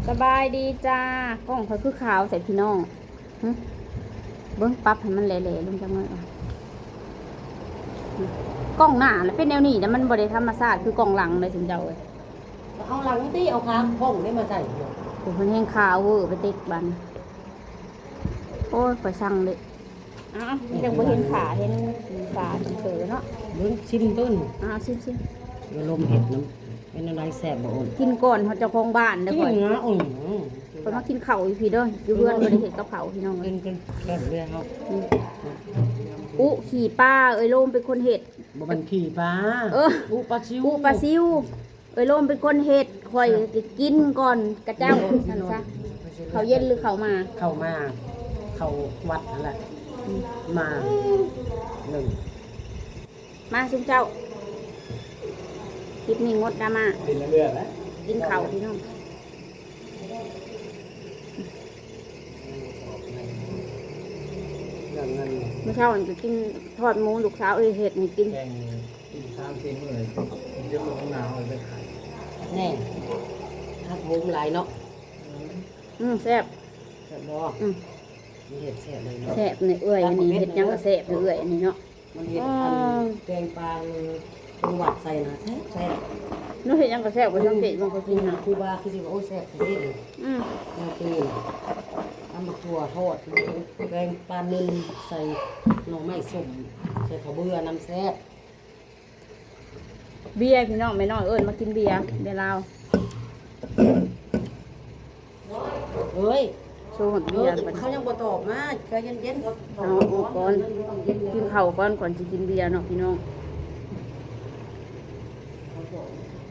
ສະບາຍດີຈ້າ ກ້ອງຂ້ອຍຄືຂາວແທ້ພີ່ນ້ອງ. ຫຶ ເບິ່ງ ປັບໃຫ້ມັນແຫຼໆລົງຈັກໜ້ອຍວ່າ ກ້ອງໜ້າລະເປັນແນວນີ້ ແຕ່ມັນບໍ່ໄດ້ທຳມະຊາດຄືກ້ອງຫຼັງເດ້ຊຸມເຈົ້າເອີຍ. ເອົາຫຼັງຕິ ເອົາຂາກ້ອງນີ້ມາໃສ່. ໂອ້ ເພິ່ນແຮງຂາວເວີໄປເຕັກບາດນີ້. ໂອ້ຍ ຂ້ອຍສັ່ງເດ້. ອ້າວ ຍັງບໍ່ເຫັນຂາ ເຫັນສີຟ້າເຂີເນາະ. ເບິ່ງ ຊິມເບິ່ງ. ອ້າວ ຊິມໆ. ອາລົມເຮັດນຳ ເປັນແນວໃດ ແຊບບໍ່? ກິນກ່ອນເຮົາເຈົ້າຂອງບ້ານເດີຂ້ອຍ. ອື ຂ້ອຍມາກິນເຂົ້າຢູ່ພີ້ເດີ ຢູ່ເຮືອນບໍ່ໄດ້ເຮັດກັບເຂົ້າພີ່ນ້ອງເອີຍ. ກິນ ກິນ ແຊບເລີຍເຮົາ. ອື ອຸ ຂີ້ປາ ເອີຍໂລມເປັນຄົນເຮັດ. ບໍ່ແມ່ນຂີ້ປາ ເອີ ອຸປາຊິວ ອຸປາຊິວ. ເອີຍໂລມເປັນຄົນເຮັດ ຂ້ອຍກໍກິນກ່ອນກະເຈົ້າ ຊັ້ນຊະ. ເຂົ້າເຢັນຫຼືເຂົ້າມາ? ເຂົ້າມາ ເຂົ້າວັດຫັ້ນແຫຼະ. ອືມ ມາ ໜຶ່ງ ມາຊຸມເຈົ້າ ຄລິບນີ້ງົດດຣາມາ ກິນເຂົ້າພີ່ນ້ອງ. ມື້ເຊົ້ານີ້ກໍກິນທອດໝູ ລູກສາວເອີຍເຮັດໃຫ້ກິນ. ສາມສີ່ມື້ ເຈັບທ້ອງໜາວເລີຍໄປໄຂ້. ແນ່ ຮັກໂຮມຫຼາຍເນາະ. ອືມ ແຊບ ແຊບບໍ່? ອືມ ມັນເຮັດແຊບເລີຍເນາະ. ແຊບນີ້ເອື້ອຍ ອັນນີ້ເຮັດຫຍັງກໍແຊບເອື້ອຍອັນນີ້ເນາະ. ມັນເຮັດອັນ ແກງປາ ຄືວັດໃສ່ນະ ແຊບໆ. ເນາະ ເຮັດຫຍັງກໍແຊບ ຂ້ອຍສັງເກດເບິ່ງ ຂ້ອຍກິນນະ ຄູບາຄືຊິວ່າ ໂອ້ຍ ແຊບແທ້ເດ້. ອືມ ແນວກິນ ຕຳບັກຖົ່ວທອດ ແກງປານິນ ໃສ່ໜໍ່ໄມ້ສົ້ມ ໃສ່ເຂົ້າເບືອນຳ ແຊບ. ເບຍພີ່ນ້ອງ ແມ່ນ້ອຍເອີ້ນມາກິນເບຍ ເບຍລາວ. ເອີຍ ໂຊຮອດເບຍ ເອີ ເພິ່ນ ເຂົາຍັງບໍ່ຕອບມາ ໃຈເຢັນໆ ເຂົາຕອບ ເອົາອອກກ່ອນ ເຂົາເຈົ້າເອົາເງິນມາຕ້ອງເຢັນເລີຍ. ກິນເຂົ້າກ່ອນ ກ່ອນຊິກິນເບຍເນາະພີ່ນ້ອງ.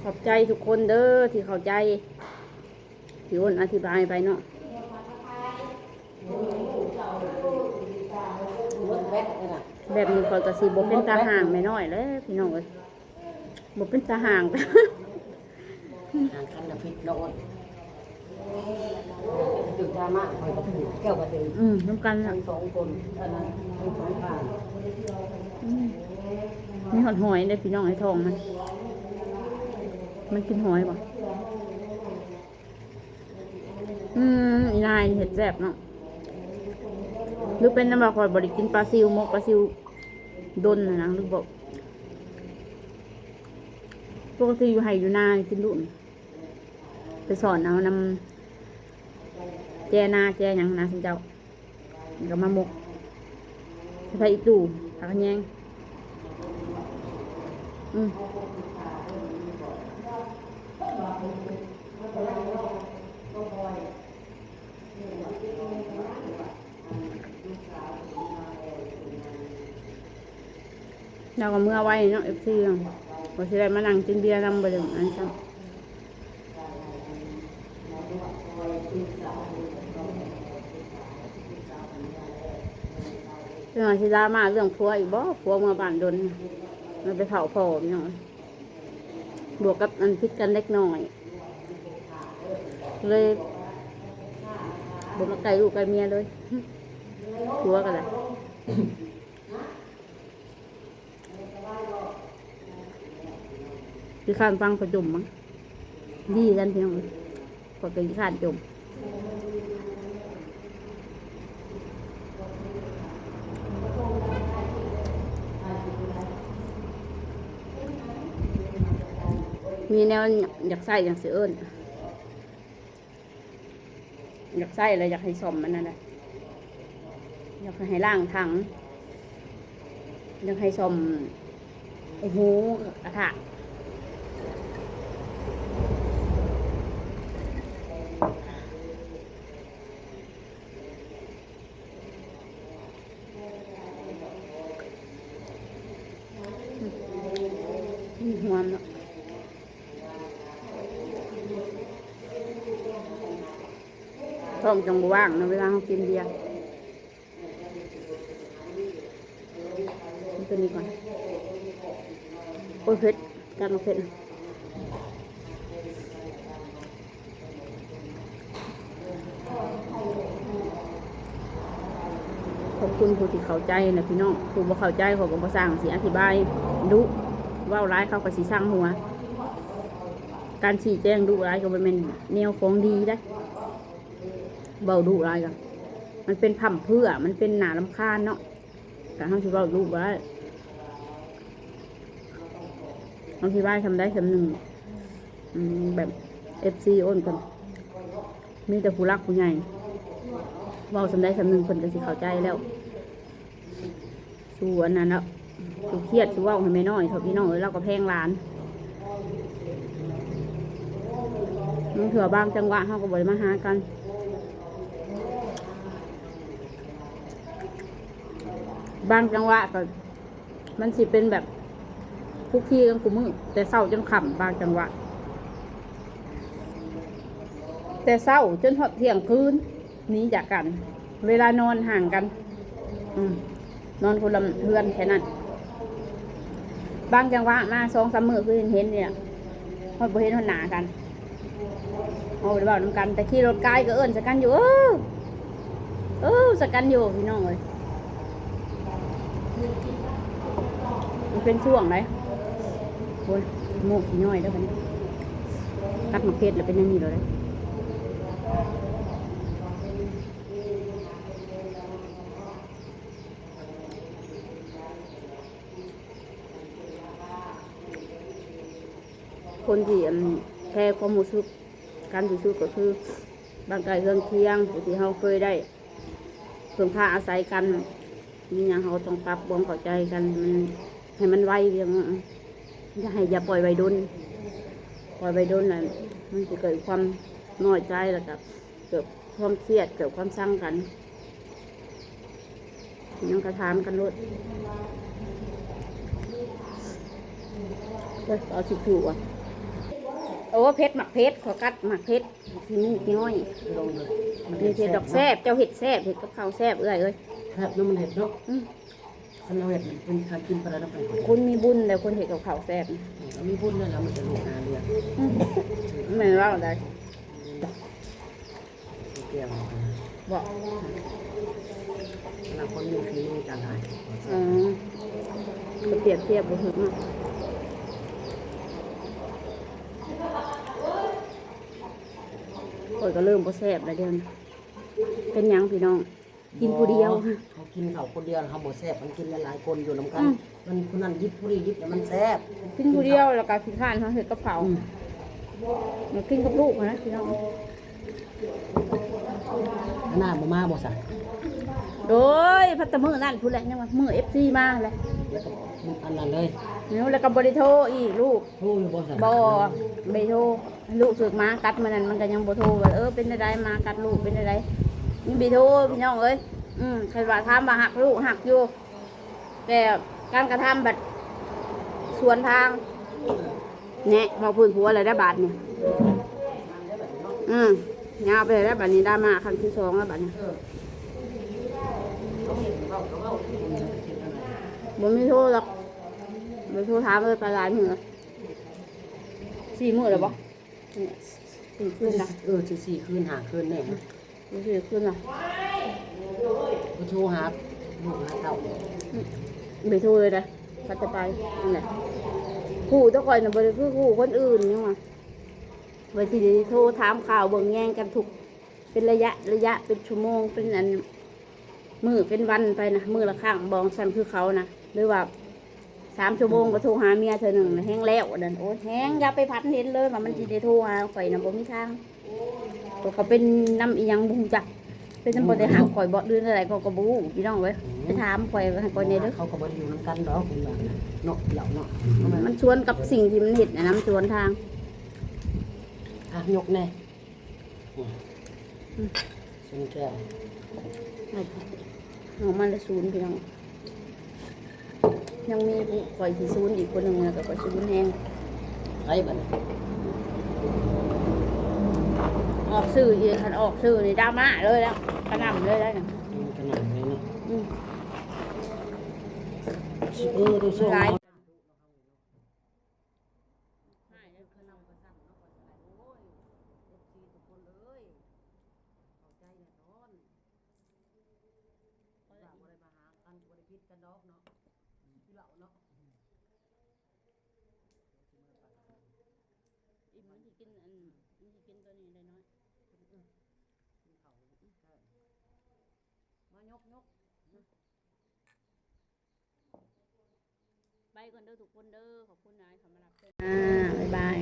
ຂອບໃຈທຸກຄົນເດີທີ່ເຂົ້າໃຈ ທີ່ອ້ນອະທິບາຍໄປເນາະ. ແບບນີ້ຂ້ອຍກໍຊິບໍ່ເປັນຕາຮ່າງແມ່ນ້ອຍແລ້ວພີ່ນ້ອງເອີຍ ບໍ່ເປັນຕາຮ່າງ. ຫ່າງກັນນະພິດເນາະ ຕື່ນຕາມາຂ້ອຍກໍຖືກ ເຈົ້າກໍຖືກ ອືມ ນຳກັນນະ ທັງສອງຄົນ ອັນນັ້ນ ທັງສອງຂ້າງ. ອືມ ມີຮອດຫອຍເດ້ພີ່ນ້ອງ ໃນທ້ອງມັນ ມັນກິນຫອຍບໍ່? ອືມ ອີນາຍເຮັດແຊບເນາະ ຫຼືເປັນນຳວ່າຂ້ອຍບໍ່ໄດ້ກິນປາຊິວ ໝົກປາຊິວດົນຫັ້ນນະ ຫຼືບໍ່? ປົກກະຕິຢູ່ໄຮ່ຢູ່ນາກິນດຸ ໄປສອນເອົານຳແຈນາແຈຫຍັງນະຊຸມເຈົ້າ ແລ້ວກໍມາໝົກໃສ່ຜັກອີຕູ່ ຜັກຂະແຍງ. ອືມ ລາວກໍເມືອໄວເນາະ ເອັຟຊີ ວ່າຊິໄດ້ມານັ່ງກິນເບຍນຳ ບໍ່ໄດ້ອັນນັ້ນຊ້ຳ. ເຈົ້າໜ້າທີ່ດຣາມາເລື່ອງຜົວອີກບໍ່? ຜົວເມືອບ້ານດົນ ມັນໄປເຝົ້າພໍ່ພີ່ນ້ອງ ບວກກັບອັນຜິດກັນເລັກນ້ອຍ ເລີຍບໍ່ມາໃກ້ລູກໃກ້ເມຍເລີຍ ຜົວກໍໄດ້. ຂີ້ຄ້ານຟັງເຂົາຈົ່ມມັງ ດີກັນພີ່ນ້ອງ ຂ້ອຍກໍຂີ້ຄ້ານຈົ່ມ. ມີແນວຢາກໃຊ້ຈັ່ງຊິເອີ້ນ ຢາກໃຊ້ແລ້ວຢາກໃຫ້ສ້ອມອັນນັ້ນແຫຼະ ຢາກໃຫ້ລ້າງຖັງ ຢາກໃຫ້ສ້ອມ ໂອ້ໂຫ ກະທະ ຫອມເນາະ. ທ້ອງຈັ່ງບໍ່ວ່າງເນາະ ເວລາເຮົາກິນເບຍ. ເອົາຕົວນີ້ກ່ອນ. ໂອ້ຍ ເຜັດ ກັດມາເຜັດ. ຂອບຄຸນຜູ້ທີ່ເຂົ້າໃຈນະພີ່ນ້ອງ ຜູ້ບໍ່ເຂົ້າໃຈຂ້ອຍກໍບໍ່ຊ່າງຊິອະທິບາຍດຸ ເວົ້າຫຼາຍເຂົາກໍຊິຊັງຫົວ. ການຊີ້ແຈງດຸຫຼາຍກໍບໍ່ແມ່ນແນວຂອງດີເດ້. ເວົ້າດຸຫຼາຍກໍມັນເປັນພ້ຳເພືອ ມັນເປັນໜ້າລຳຄານເນາະ. ກະເຮົາຊິເວົ້າດຸບໍ່ໄດ້ ເຮົາຊິວ່າຊ່ຳໃດຊ່ຳໜຶ່ງ. ອືມ ແບບເອັຟຊີໂອນກັນ ມີແຕ່ຜູ້ຫຼັກຜູ້ໃຫຍ່ ເວົ້າຊ່ຳໃດຊ່ຳໜຶ່ງເພິ່ນກໍຊິເຂົ້າໃຈແລ້ວ. ສູ່ອັນນັ້ນແລ້ວ ສູ່ຄຽດ ສູ່ເວົ້າໃຫ້ແມ່ນ້ອຍເຖາະ ພີ່ນ້ອງເອີຍ ລາວກໍແພງຫຼານ. ບາງເທື່ອບາງຈັງຫວະເຮົາກໍບໍ່ໄດ້ມາຫາກັນ ບາງຈັງຫວະກໍ ມັນຊິເປັນແບບຄຸກຄີກັນຄູ່ມື້ ແຕ່ເຊົ້າຈົນຄ່ຳ ບາງຈັງຫວະ ແຕ່ເຊົ້າຈົນຮອດທ່ຽງຄືນ ໜີຈາກກັນ ເວລານອນຫ່າງກັນ ອືມ ນອນຄົນລະເຮືອນແຄ່ນັ້ນ. ບາງຈັງຫວະມາສອງສາມມື້ຄືເຫັນໆ ນີ້ລະ ຮອດບໍ່ເຫັນຮອດໜ້າກັນ. ເຮົາບໍ່ໄດ້ເວົ້ານຳກັນ ແຕ່ຂີ່ລົດກາຍກໍເອີ້ນໃສ່ກັນຢູ່ ເອີ ເອີ ໃສ່ກັນຢູ່ ພີ່ນ້ອງເອີຍ. ມັນເປັນຊ່ວງໃດ. ໂອ້ຍ ໝູກຂີ້ຍ້ອຍເດີບັດນີ້ ກັດໝາກເຜັດແລ້ວເປັນແນວນີ້ໂລດເດ້. ຄົນທີ່ ອັນ ແຄຄວາມຮູ້ສຶກກັນທີ່ສຸດກໍຄືບ້ານໃກ້ເຮືອນຄຽງ ຜູ້ທີ່ເຮົາເຄີຍໄດ້ເພິ່ງພາອາໄສກັນ. ມີຫຍັງເຮົາກໍຕ້ອງປັບຄວາມເຂົ້າໃຈກັນໃຫ້ມັນ ໃຫ້ມັນໄວ. ຢ່າໃຫ້ ຢ່າປ່ອຍໄວ້ດົນ ປ່ອຍໄວ້ດົນແລ້ວມັນຊິເກີດຄວາມນ້ອຍໃຈ ແລ້ວກໍເກີດຄວາມຄຽດ ເກີດຄວາມຊັງກັນ. ຫຍັງກະຖາມກັນໂລດ. ໂອ້ຍ ເອົາທິດຊູ່ ໂອ້ ເຜັດ ໝາກເຜັດ ຂໍກັດໝາກເຜັດ ຂີ້ມູກຍ້ອຍ. ມີແຕ່ດອກແຊບ ເຈົ້າເຮັດແຊບ ເຮັດກັບເຂົ້າແຊບເອື້ອຍເອີຍ. ແຊບເນາະ ມັນເຮັດເນາະ. ອືມ ຄັນເຮົາເຮັດເປັນການກິນປານໃດເນາະ. ຄົນມີບຸນແລ້ວ ຄົນເຮັດກັບເຂົ້າແຊບ. ອືມ ມີບຸນແລ້ວ ແລ້ວມັນຈະລູກໜ້າເລືອກ. ອືມ ແມ່ນເວົ້າໄດ້. ແກ້ວບໍ່? ລາວຄົນມີຝີມືຕ່າງຫາກ. ເອີ ກໍປຽບທຽບບໍ່ຖືກເນາະ. ຂ້ອຍກໍເລີ່ມບໍ່ແຊບແລ້ວດຽວນີ້. ເປັນຫຍັງພີ່ນ້ອງ? ກິນຜູ້ດຽວ. ບໍ່ ເຮົາກິນເຂົ້າຄົນດຽວ ເຮົາບໍ່ແຊບ ມັນກິນຫຼາຍໆຄົນຢູ່ນຳກັນ. ອືມ ມັນຜູ້ນັ້ນຫຍິບ ຜູ້ນີ້ຫຍິບ ແລ້ວມັນແຊບ. ກິນຜູ້ດຽວ ກິນເຂົ້າ ແລ້ວກໍຂີ້ຄ້ານເຮົາເຮັດກັບເຂົາ. ອືມ ມາກິນກັບລູກຫັ້ນນະພີ່ນ້ອງ. ອັນນັ້ນບໍ່ມາບໍ່ຊະ? ໂດຍ ພັດແຕ່ມື້ນັ້ນພຸ້ນແຫຼະ ຍັງວ່າມື້ເອັຟຊີມາແຫຼະ. ແລ້ວກໍອັນນັ້ນເລີຍ. ແລ້ວກໍບໍ່ໄດ້ໂທອີກລູກ. ໂທຢູ່ບໍ່ຊະ? ບໍ່ ໄມ່ໂທ. ລູກຖືກໝາກັດມື້ນັ້ນ ມັນກໍຍັງບໍ່ໂທວ່າ ເອີ ເປັນຈັ່ງໃດ ໝາກັດລູກເປັນຈັ່ງໃດ. ຍັງບໍ່ໂທ ພີ່ນ້ອງເອີຍ. ອືມ ຄັນວ່າຖາມວ່າຮັກລູກ ຮັກຢູ່ ແຕ່ການກະທຳບັດສວນທາງ. ແນະ ເວົ້າພື້ນຜົວແລ້ວໄດ໋ບາດນີ້. ອືມ ຍາວໄປແລ້ວບາດນີ້ ດຣາມາຄັ້ງທີສອງແລ້ວບາດນີ້. ບໍ່ມີໂທດອກ ບໍ່ໂທຖາມເລີຍ ໄປຫຼາຍມື້ແລ້ວ. ສີ່ມື້ແລ້ວບໍ່? ນີ້ ສີ່ຄືນນະ. ເອີ ສີ່ຄືນ ຫ້າຄືນແນ່ນະ. ບໍ່ຖືກຄືນນະ. ບໍ່ໂທຫາລູກຫາເຕົ້າ. ອືມ ບໍ່ໂທເລີຍນະ ພັດແຕ່ໄປ. ນັ້ນແຫຼະ ຄູ່ແຕ່ຂ້ອຍນະ ບໍ່ໄດ້ຄືຄູ່ຄົນອື່ນ. ຍັງວ່າ ວ່າຊິໄດ້ໂທຖາມຂ່າວເບິ່ງແຍງກັນທຸກ ເປັນໄລຍະໄລຍະ ເປັນຊົ່ວໂມງ ເປັນອັນ ມື້ເປັນວັນໄປນະ ມື້ລະຄັ້ງ ບໍ່ຊັ້ນຄືເຂົານະ ຫຼືວ່າ ສາມຊົ່ວໂມງກໍໂທຫາເມຍເທື່ອໜຶ່ງ ແຮງແລ້ວນັ້ນ. ໂອ້ຍ ແຮງຢ່າໄປຝັນເຫັນເລີຍວ່າມັນຊິໄດ້ໂທຫາຂ້ອຍນະ ບໍ່ມີທາງ. ຂ້ອຍກໍເປັນນຳອີ່ຫຍັງບໍ່ຮູ້ຈັກ ເປັນນຳບໍ່ໄດ້ຮັກຂ້ອຍບໍ່ ຫຼືແນວໃດ ຂ້ອຍກໍບໍ່ຮູ້ ພີ່ນ້ອງເອີຍ. ໄປຖາມຂ້ອຍ ໃຫ້ຂ້ອຍແດ່ເດີ. ເຂົາກໍບໍ່ໄດ້ຢູ່ນຳກັນດອກ ເພິ່ນວ່າເນາະ ເຫຼົ່າເນາະ. ມັນສວນກັບສິ່ງທີ່ມັນເຮັດນະ ມັນສວນທາງ. ອ່ະ ຍົກແດ່. ອືມ ຊຶ້ງແກ້ວ ອອກມາແລ້ວສູນ ພີ່ນ້ອງ. ຍັງມີຜູ້ ຂ້ອຍຊິສູນອີກຄົນໜຶ່ງ ແລ້ວກໍຂ້ອຍສູນແຮງ. ໃຜບັດນີ້? ອອກຊື່ອີກ ຄັນອອກຊື່ນີ້ດຣາມາເລີຍແລ້ວ ກະໜ່ຳເລີຍແລ້ວ. ອືມ ກະໜ່ຳເລີຍເນາະ. ອືມ ເອີ ໂດຍສ່ວນຫຼາຍ. ຮ້າຍເດີ ຄືນຳກະສັ່ນເນາະ ຂ້ອຍຊິໄດ້ ໂອ້ຍ ເອັຟຊີທຸກຄົນເອີຍ ເຂົ້າໃຈແນ່ນອນ. ເວລາບໍ່ໄດ້ມາຫາກັນ ບໍ່ໄດ້ຜິດກັນດອກເນາະ ກິນເຫຼົ້າເນາະ. ອີ່ມແລ້ວຕິ ກິນອັນ ມັນຊິກິນຕົວນີ້ໄດ້ນ້ອຍ ອືມ ກິນເຂົ້າ ອືມ ໃຊ່ ມາຍົກໆ ໄປກ່ອນເດີທຸກຄົນເດີ ຂອບຄຸນຫຼາຍເຂົ້າມາຮັບຊົມ ອ່າ ບາຍບາຍ.